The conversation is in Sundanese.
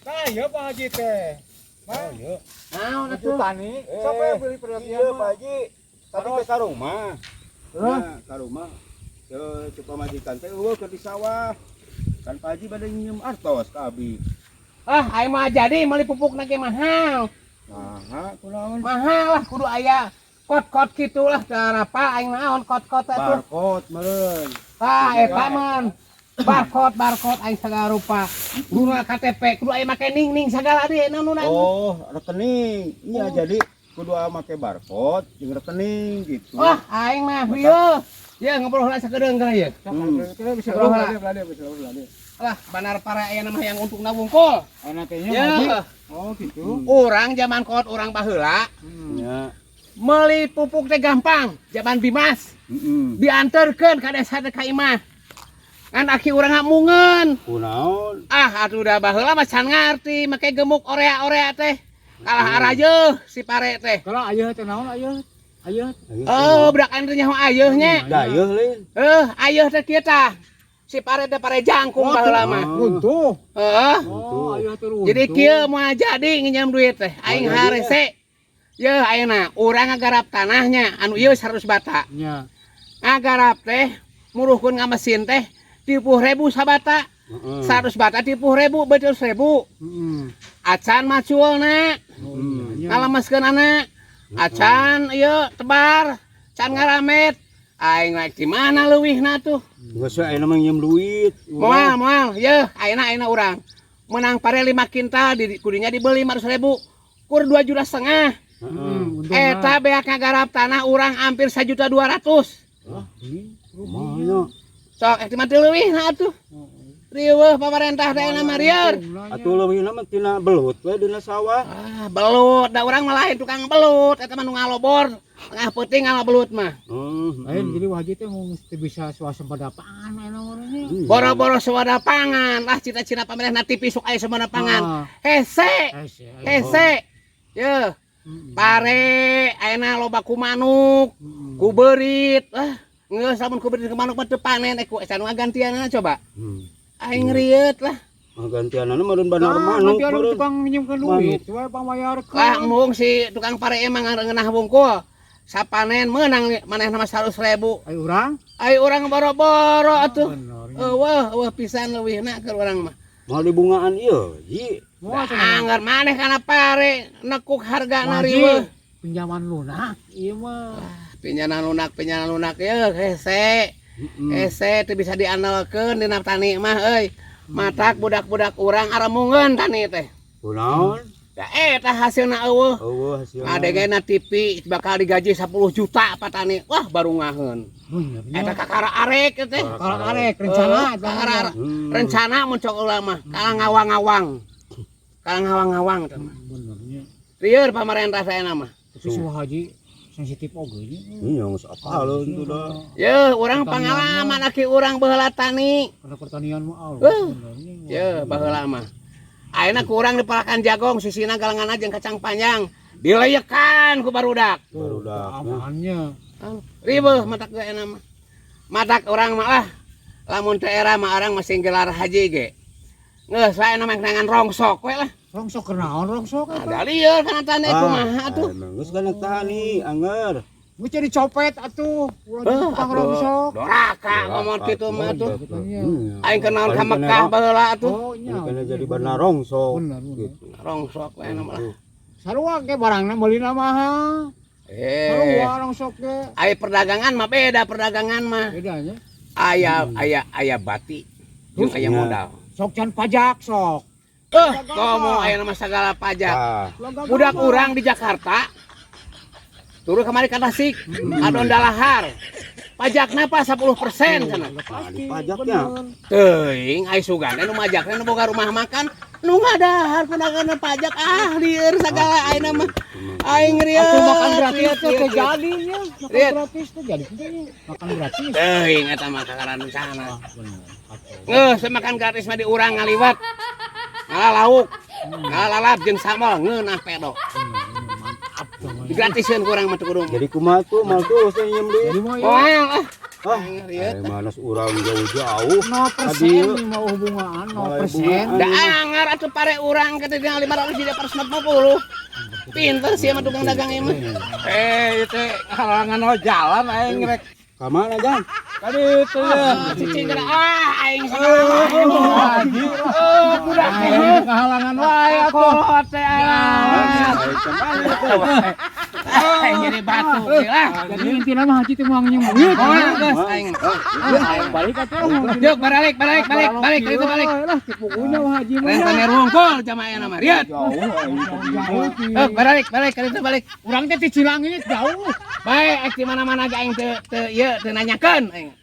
Nah, iya Pak Haji teh. Oh, iya. Naon Itu atuh? tani. Siapa yang beli perhatian? Iya, Pak Haji. Tadi teh ka rumah. Hah? Nah, ka rumah. Ke pamajikan teh euweuh keur di sawah. Kan Pak Haji bade nginjem artos ka abi. Ah, aing mah jadi meuli pupuk ge mahal. Nah, kunaon? Mahal lah, kudu aya kot-kot kitu lah, apa aing naon kot-kot atuh. Barcode meureun. Ah, eta mah barcode barcode aing sagala rupa. Kudu KTP, kudu aya make ning-ning sagala deui naon. Oh, rekening. Iya, jadi kudu make barcode jeung rekening gitu. Wah, aing mah ieu. Ya ngobrol heula sakedeung kana ieu. Kita bisa Ngobrol heula. bisa bisa. Lah, banar para aya nama yang untuk wungkul. Enaknya Pak Haji. Ya, Oh, gitu. urang zaman kolot urang baheula Ya. meuli pupuk teh gampang, zaman Bimas. Diantarkeun ka desa teh ka imah. Ngan aki urang ngamungeun. Kunaon? Ah, atuh da baheula mah can ngarti make gemuk orea-orea teh. Kalah arajeuh si pare teh. Kalau ayah teh naon ayah? Ayah. Oh, budak aing teh nyaho ayeuh nya. Dayeuh lain. Eh, ayeuh teh kieu tah. Si pare teh pare jangkung baheula mah. Runtuh. Heeh. Oh, ayah teh runtuh. Jadi kieu moal jadi nginjem duit teh. Aing Moal jadi, harese. Yeuh ayeuna urang ngagarap tanahnya anu ieu 100 bata. Nya. Ngagarap teh muruhkeun ka mesin teh 30.000 sabata. Heeh. 100 bata 30.000 betul 1.000. Heeh. Acan maculna, Oh, iya. ngalemeskeun anak. Acan ieu tebar, can ngaramet. Aing rek di mana leuwihna tuh? Geus we ayeuna mah nginjem duit. Moal moal, yeuh ayeuna ayeuna urang. Menang pare 5 kintal di kudunya dibeli 500.000. Kur 2,5 juta. Heeh. Eta beak ngagarap tanah urang hampir 1.200.000. Kumaha? Sok eh mah teu leuwihna atuh. Riweuh pamarentah teh ayeuna mah rieur. Atuh leuwihna mah tina belut we dina sawah. Ah, belut, da urang mah lain tukang belut, eta mah nu ngalobor. Tengah peuting ngala belut mah. Lain jadi wajib teh mau mesti bisa swasembada pangan ayeuna urangnya. Boro-boro swasembada pangan, lah cita-cita pamarentah na TV sok aya swasembada pangan. Ah. Hese, Hese. hese. Yeuh, pare ayeuna loba ku manuk, ku beurit. Ah, geus lamun ku beurit ku manuk mah teu panen ku can ngagantianana coba. Aing rieut lah. Gantianana meureun banar Ah, manuk gantian meureun. tukang minjemkeun duit, we pangbayarkeun. Lah embung si tukang pare emang ngeunah wungkul. Sapanen meunang manehna mah 100.000. Ai urang? Ai urang boro-boro atuh. Bener. Eueuh, eueuh pisan leuwihna keur urang mah. Moal dibungaan ieu, Ji. Moal cenah. Anggar maneh kana pare nekuk hargana Wajib. riweuh. Pinjaman lunak ieu mah. Pinjaman lunak yeuh hese. Hese teu bisa diandalkeun dina tani mah euy. Matak budak-budak urang aremungeun tani teh. Kunaon? Da eta hasilna eueuh. Eueuh hasilna. Adegena TV bakal digaji 10 juta patani. Wah, baru ngaheun. Bener nya. Eta kakara arek teh. Kakara arek rencana eta. Kakara rencana mun cok ulah mah. Kalah ngawang-ngawang. Kalah ngawang-ngawang teh mah. Bener nya. Rieur pamarentah saena mah. Tapi si Haji sensitif oge nya. Iya, geus apaleun tuh dah. Yeuh, urang pangalaman aki urang baheula tani. Karena pertanian mah alus bener nya. Yeuh, baheula mah. Ayeuna ku urang dipalakan jagong sisina galengan jeung kacang panjang. Dileyekan ku barudak. Barudak. Amannya. Riweuh matak ge enak mah. Matak urang mah lah. Lamun teu era mah orang masih gelar haji ge. Geus wae mah nangan rongsok we lah. Rongsok kenaon rongsok eta? Ada lieur kana tani kumaha atuh. Geus kana tani anger. Geus jadi copet atuh. Ulah jadi tukang rongsok. Doraka ngomong kitu mah atuh. Aing kenal ka Paling Mekah baheula atuh. Oh nya. Kana jadi benar rongsok. Bener, bener. Gitu. Rongsok we mah lah. Sarua ge barangna meulina mahal. Eh, Sarua rongsok ge. aya perdagangan mah beda perdagangan mah. Bedanya. Aya aya aya bati jeung aya modal. Sok can pajak sok. Eh, komo aya nama segala pajak. Tah. Budak urang di Jakarta turun kemari ke Tasik, adon dalahar. Pajakna apa 10% cenah. Nah, di pajaknya. Teuing ai sugan nu majakna nu boga rumah makan nu ngadahar pendagangna pajak ah lieur sagala ayeuna mah. Aing rieu. Atuh makan gratis teh teu jadi nya. Makan Riet. gratis teh jadi teh nya. Makan gratis. Teuing eta mah kakaran sana. Ah, bener. Atuh. Geus makan gratis mah di urang ngaliwat. Ngala lauk, ngala lalap jeung sambal ngeunah pedo. Bener, bener, mantap tuh. Digratiseun ku urang mah teu kudu. Jadi kumaha tuh mal tuh saya nyium duit. Jadi mau ya. Moal ah. Ah, Aing rieut. eh, manas urang jauh-jauh. 0% nih mau hubungan, 0%. Da angar atuh pare urang ke tinggal 500 jadi 450. Pinter sih sama tukang dagang ieu mah. Eh, itu halangan oh jalan aing rek. Ka mana, Jang? Tadi itu ya. Ah, cicing kana ah aing salah. Haji. Oh, budak teh. Aing kehalangan wae atuh. Kolot teh aing. Aing kemana tuh? Aing jadi batu lah. Jadi intinya mah haji teh moal nginjem duit. Moal geus aing. Ah, balik atuh. Yuk balik balik balik balik itu balik. Lah, pokoknya mah haji mah. Rentenir wungkul jamaah nama Rieut. Jauh aing ka dieu. Jauh sih. Yuk balik balik itu balik. Urang teh di Cilangin jauh. Baik, di mana-mana ge aing teu teu ieu teu nanyakeun aing.